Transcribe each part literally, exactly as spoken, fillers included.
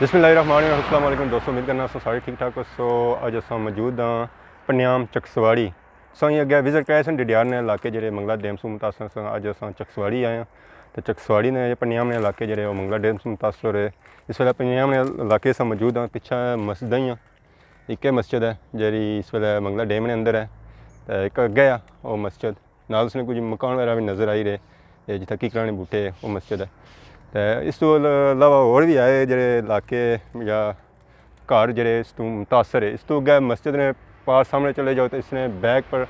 بسم اللہ الرحمن الرحیم۔ السلام علیکم دوستو، امید کرنا سو سارے ٹھیک ٹھاک ہوسو۔ اج اساں موجود ہاں پنیام چکسواڑی۔ سائیں اگے وزٹ کرائے سن ڈڈیال نے علاقے جڑے منگلا ڈیم سوں متاثر سن، اج اساں چکسواڑی آئے ہاں۔ تے چکسواڑی نے پنیام نے علاقے جڑے وہ منگلا ڈیم سوں متاثر ہوئے۔ اس ویلے پنیام نے علاقے اساں موجود ہاں، پچھے مسجداں ہی ہاں۔ ایک مسجد ہے جڑی اس ویلے منگلا ڈیم نے اندر ہے، تے ایک اگے ہے وہ مسجد، نال اس نے کچھ مکان وغیرہ بھی نظر آئی رہے، تے جتھے کیکراں نے بوٹے ہے، وہ مسجد ہے۔ تے اس تو علاوہ ہور بھی آئے جڑے علاقے یا گھر جڑے اس تو متاثر ہے۔ اس تو اگے مسجد نے پار سامنے چلے جاؤ تو اس نے بیک پر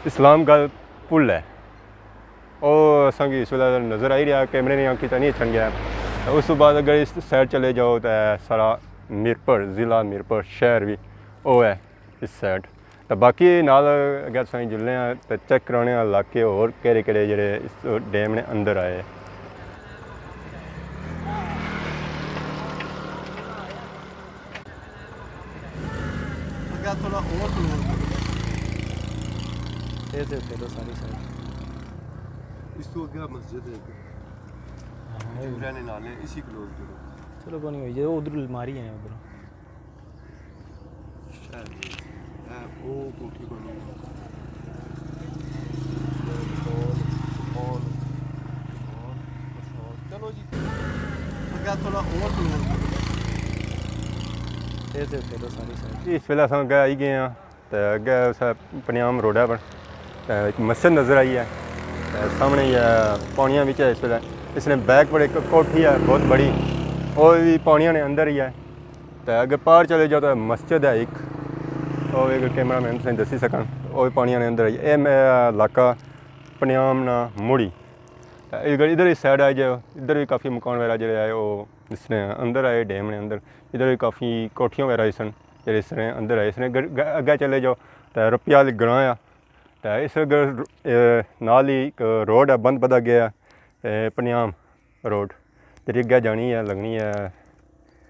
اسلام گڑھ پل ہے، وہ اساں کی اس ویلے نظر آئی رہا، کیمرے نے آنکھیں تے نہیں اچھن گیا۔ اس تو بعد اگر اس سائڈ چلے جاؤ تو سارا میرپور، ضلع میرپور شہر بھی وہ ہے اس سائڈ۔ تے باقی نال اگر سائیں جلنے آں تے چیک کرانے آں علاقے ہور کہڑے کہڑے جڑے اس ڈیم نے اندر آئے۔ اگے تھوڑا اور کلوز کرو۔ اے تے پھر ساری سائڈ۔ اس تو اگے مسجد ہے ایک۔ ہاں، جھجورے نے نالے، اسی کلوز کرو۔ چلو کوئی نہیں، ہوئی جائے، ادھر الماری ہے ادھر۔ اے، اے، او کوٹھی بنی۔ چلو جی۔ اگے تھوڑا اور کلوز کرو۔ اے تے پھر ساری سائڈ۔ اس ویلے اساں اگے آئی گئے ہاں، تے اگے اس پنیام روڈ ہے پر، تے ایک مسجد نظر آئی ہے، تے سامنے ہی ہے، پانیاں وچ ہے اس ویلے۔ اس نے بیک پر ایک کوٹھی ہے بہت بڑی، وہ بھی پانیاں نے اندر ہی ہے۔ تے اگے پار چلے جاؤ تے مسجد ہے ایک، او اگر کیمرہ مین تساں دسی سکن، او وی پانیاں نے اندر ہے۔ اے میں علاقہ پنیام نا مڑی۔ تے اگر ادھر اس سائڈ آئی جاؤ، ادھر بھی کافی مکان وغیرہ جڑے آئے، او اس نے اندر آئے، ڈیم نے اندر۔ ادھر بھی کافی کوٹھیاں وغیرہ ہی سن، جڑے اس نے اندر آئے۔ اس نے اگر گ-، اگے چلے جاؤ تے رپیا آلی گراں آ، تے اس اگر، اے، نال ہی ایک روڈ ہے، بند پدا گیا ہے، اے، پنیام روڈ، جڑی اگے جانی ہے، لگنی ہے،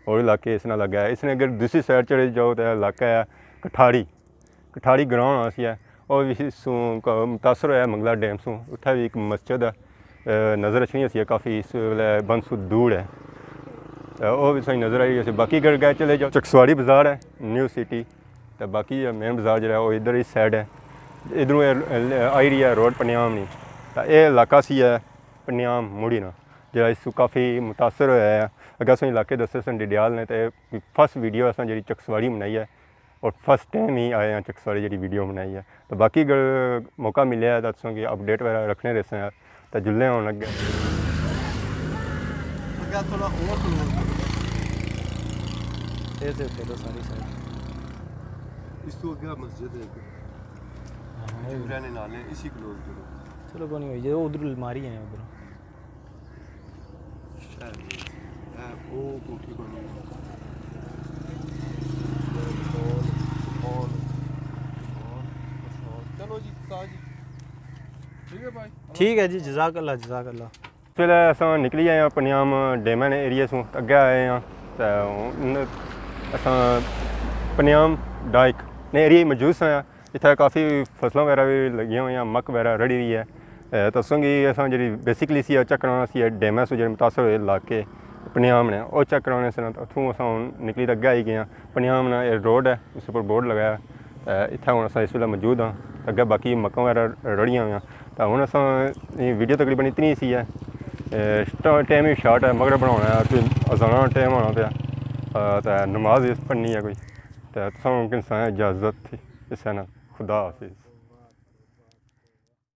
اور علاقے اس نال لگا ہے۔ اس نے اگر دوسری سائڈ چلے جاؤ تو علاقہ ہے کٹھاڑی، کٹھاڑی گراں ہونا سی ہے، وہ بھی اس سوں ک-، متاثر ہویا ہے منگلا ڈیم سوں۔ اتھے بھی ایک مسجد ہے، اے، نظر اچھنی ہوسی ہے، کافی اس ویلے بند سوں دور ہے۔ تے وہ بھی سائیں نظر آئی ہوسی۔ باقی اگر اگے چلے جاؤ، چکسواڑی بازار ہے، نیو سٹی، تے باقی مین بازار جڑا ہے، وہ ادھر اس سائڈ ہے۔ ادھروں اے آئی رہی ہے روڈ پنیام نی۔ تے اے علاقہ سی ہے پنیام مڑی نا، جڑا اس سوں کافی متاثر ہویا ہے۔ اگر اساں علاقے دسے سن ڈڈیال نے، تے فرسٹ ویڈیو اساں جڑی چکسواڑی بنائی ہے، اور فرسٹ ٹائم ہی آئے ہیں چکسواڑی جڑی ویڈیو بنائی ہے۔ تو باقی اگر موقع ملیا ہے تو تساں کی اپڈیٹ وغیرہ رکھنے رہساں، تو جلنے ہون اگے۔ اگے تھوڑا اور کلوز کرو۔ اے تے پھر ساری سائڈ۔ اس تو اگے مسجد ہے ایک۔ ہاں، جھجورے نے نالے، اسی کلوز کرو۔ چلو کوئی نہیں، ہوئی جائے، ادھر الماری ہے ادھر۔ اے، او کوٹھی بنی۔ چلو جی، سا جی۔ ٹھیک ہے بھائی۔ ٹھیک ہے جی، جزاک اللہ، جزاک اللہ۔ اس ویلے اساں نکلی آئے ہاں پنیام ڈیمے نے ایریے سوں، اگے آئے ہاں۔ تے ہن اساں پنیام ڈائک نے ایریے موجود ساں۔ اتھے کافی فصلاں وغیرہ بھی لگیاں ہوئیاں، مک وغیرہ رڑی ہوئی ہے۔ اے، تساں کی اساں جڑی بیسیکلی سی چیک کرانا سی، ڈیمے سوں جڑے متاثر ہوئے علاقے پنیام نے، او چیک کرانے سن۔ اتھوں اساں ہن نکلی تے اگے آئی گئے ہاں۔ پنیام نا اے روڈ ہے، اس اپر بورڈ لگایا ہے۔ تے اتھے ہن اساں اس ویلے موجود ہاں۔ اگے باقی مکاں وغیرہ رڑیاں ہوئیاں۔ تے ہن اساں، اے ویڈیو تقریباً اتنی سی ہے۔ اے، شٹ-، ٹائم وی شارٹ ہے، مغرب نا ہونا ہے، تے اذان نا ٹائم ہونا پیا۔ اے، تے نماز وی پڑھنی ہے کوئی۔ تے تساں کی اساں اجازت تھی، اسے نال خدا حافظ۔